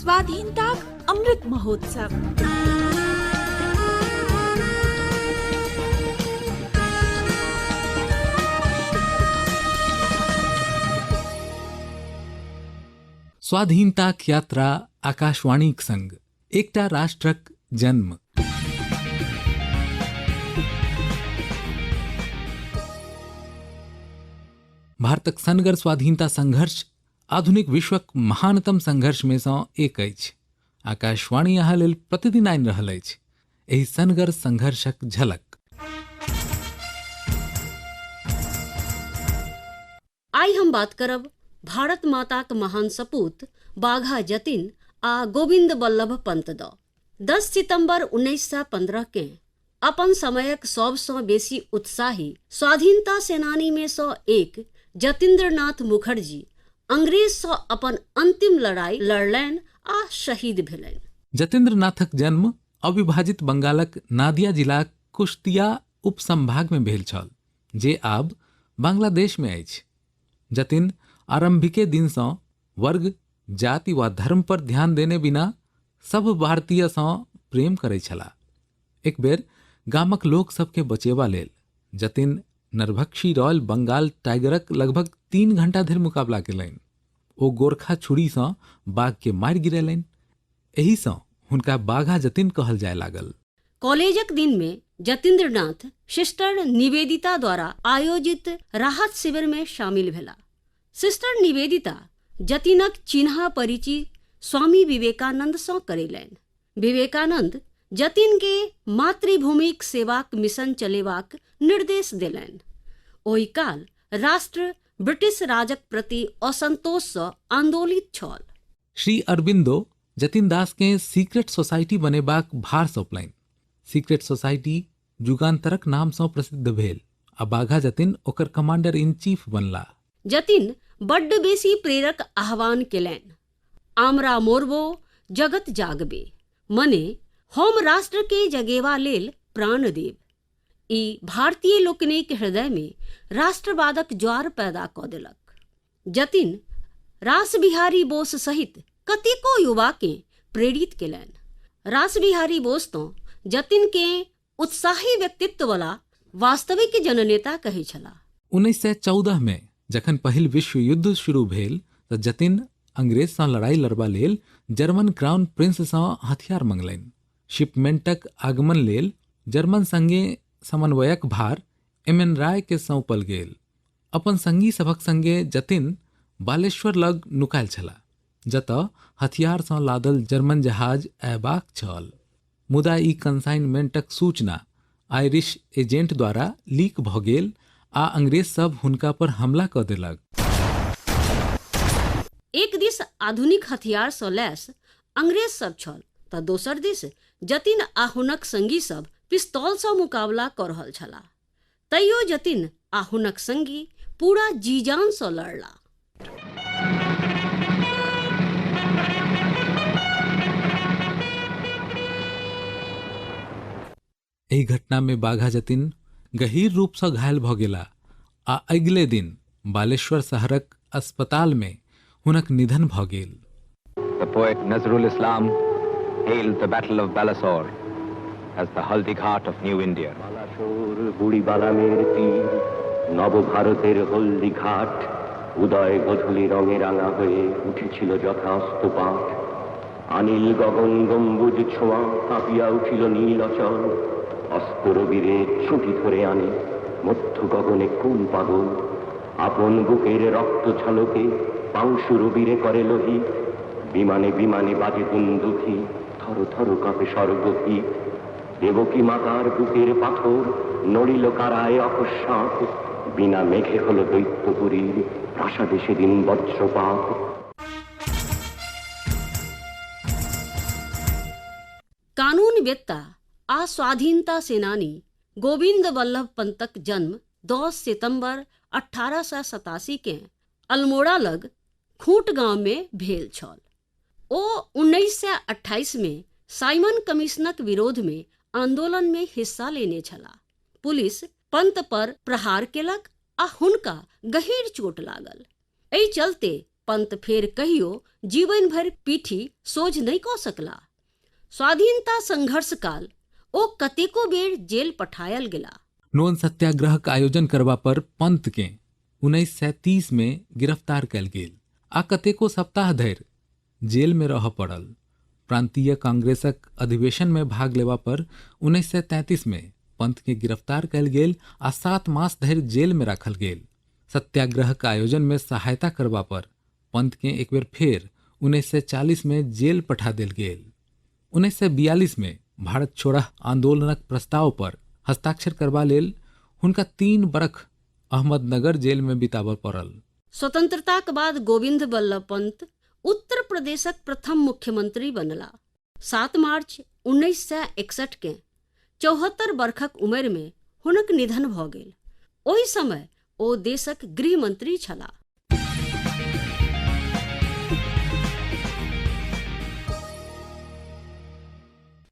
स्वाधीनताक अमृत महोत्सव। स्वाधीनताक यात्रा आकाशवाणीक संग एकटा राष्ट्रक जन्म। भारतक सनगर स्वाधीनता संघर्ष आधुनिक विश्वक महानतम संघर्ष में सँ एक अछि। आकाशवाणी अहाँ लेल प्रतिदिन आनि रहल अछि एहि सनगर संघर्षक झलक। आइ हम बात करब भारत माताक महान सपूत बाघा जतिन आ गोविंद वल्लभ पंत द। 10 सितंबर 1915 के अपन समयक सबसँ बेसी उत्साही स्वाधीनता सेनानी में सँ एक जतीन्द्रनाथ मुखर्जी अंग्रेज सँ अपन अंतिम लड़ाई लड़लनि आ शहीद भेलनि। जतीन्द्रनाथक जन्म अविभाजित बंगालक नादिया जिलाक कुश्तिया उपसंभाग में भेल छल, जे आब बांग्लादेश में अछि। जतिन आरंभिके दिन सँ वर्ग, जाति वा धर्म पर ध्यान देने बिना सब भारतीय सँ प्रेम करै छलाह। एक बेर गामक लोक सबके बचेबा लेल जतिन नरभक्षी रॉयल बंगाल टाइगरक लगभग 3 घंटा धरि मुकाबला केलनि। ओ गोरखा छुरी सँ बाघ के मारि गिरेलनि। एहि सँ हुनका बाघा जतिन कहल जाय लागल। कॉलेजक दिन में जतीन्द्रनाथ सिस्टर निवेदिता द्वारा आयोजित राहत शिविर में शामिल भेला। सिस्टर निवेदिता जतिनक चिन्हा परिचय स्वामी विवेकानंद सँ करेलनि। विवेकानंद जतिन के मातृभूमिक सेवाक मिशन चलेबाक निर्देश देलनि। ओहि काल राष्ट्र ब्रिटिश राजक प्रति असंतोष सँ आंदोलित छल। श्री अरबिंदो जतिन दास के सीक्रेट सोसाइटी बनेबाक भार सौंपलनि। सीक्रेट सोसाइटी युगांतरक नाम सँ प्रसिद्ध भेल आ बाघा जतिन ओकर कमांडर इन चीफ बनला। जतिन बड्ड बेसी प्रेरक आह्वान केलनि, आमरा मोरबो जगत जागबे, मने हम राष्ट्र के जगेवा लेल प्राण देब। ई भारतीय लोकनिक हृदय में राष्ट्रवादक ज्वार पैदा कऽ देलक। जतिन रास बिहारी बोस सहित कतेको युवा के प्रेरित केलनि। रास बिहारी बोस तो जतिन के उत्साही व्यक्तित्व वाला वास्तविक जननेता कहै छलाह। 1914 में जखन पहिल विश्व युद्ध शुरू भेल तऽ जतिन अंग्रेज सँ लड़ाई लड़बा लेल जर्मन क्राउन प्रिंस सँ हथियार मंगलनि। शिपमेंटक आगमन लेल जर्मन संगे समन्वयक भार एम एन राय के सौंपल गेल। अपन संगी सभक संगे जतिन बालेश्वर लग नुकायल छलाह, जतऽ हथियार सँ लादल जर्मन जहाज अयबाक छल। मुदा ई कंसाइनमेंटक सूचना आयरिश एजेंट द्वारा लीक भऽ गेल आ अंग्रेज सब हुनका पर हमला कऽ देलक। एक दिस आधुनिक हथियार सँ लैस अंग्रेज सब छल तऽ दोसर दिस जतिन आ हुनक संगी सब पिस्तौल सँ मुकाबला कऽ रहल छलाह। तैयो जतिन आ हुनक संगी पूरा जीजान सँ लड़ला। एहि घटना में बाघा जतिन गहीर रूप सँ घायल भऽ गेला आ अगिले दिन बालेश्वर शहरक अस्पताल में हुनक निधन भऽ गेल। The poet Nazrul Islam hailed the Battle of Balasore as the Haldighat of New India. Balasore বুড়ি বালামের তীর, নবভারতের হলদিঘাট, উদয় গোধূলি রঙে রাঙা হয়ে উঠেছিল যথা অস্তপাত। আনিল গগন গম্বুজ ছোঁয়া কাঁপিয়া উঠিল নীল অচল, অস্ত রবিরে ছুটি ধরে আনে মধ্য গগনে কোন পাগল। আপন বুকের রক্ত ছলকে পাংশু রবিরে করে লোহিত, বিমানে বিমানে বাজে দুন্দুভি, থর থর কাঁপে স্বর্গভীত। দেবকী মাতার বুকের পাথর নড়িল কারায় অকস্মাৎ, বিনা মেঘে হলো দৈত্যপুরীর প্রাসাদে সেদিন বজ্রপাত। कानूनवेत्ता आ स्वाधीनता सेनानी गोविंद वल्लभ पंतक जन्म 10 सितंबर 1887 के अल्मोड़ा लग खूंट गांव में भेल छल। ओ 1928 में साइमन कमीशनक विरोध में आंदोलन में हिस्सा लेने छलाह। पुलिस पंत पर प्रहार केलक आ हुनका गहीर चोट लागल। एहि चलते पंत फेर कहियो जीवन भरि पीठी सोझ नहि कऽ सकला। स्वाधीनता संघर्ष काल ओ कतेको बेर जेल पठायल गेला। नोन सत्याग्रहक आयोजन करबा पर पंतकेँ 1930 मे गिरफ्तार कयल गेल आ कतेको सप्ताह धरि जेलमे रहय पड़ल। प्रांतीय कांग्रेसक अधिवेशनमे भाग लेबा पर 1933 मे पंतकेँ गिरफ्तार कयल गेल आ 7 मास धरि जेलमे राखल गेल। सत्याग्रहक आयोजनमे सहायता करबा पर पंतकेँ एक बेर फेर 1940 मे जेल पठा देल गेल। 1942 मे भारत छोड़ह आंदोलनक प्रस्ताव पर हस्ताक्षर करबा लेल हुनका 3 बरख अहमदनगर जेल में बिताबऽ पड़ल। स्वतंत्रताक बाद गोविंद बल्लभ पंत उत्तर प्रदेशक प्रथम मुख्यमंत्री बनला। 7 मार्च 1961 के 74 बरखक उम्र में हुनक निधन भऽ गेल। ओहि समय ओ देशक गृह मंत्री छलाह।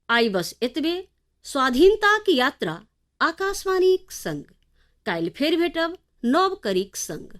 आइ बस एतबे। स्वाधीनताक यात्रा आकाशवाणीक संग काल्हि फेर भेटब नव कड़ीक संग।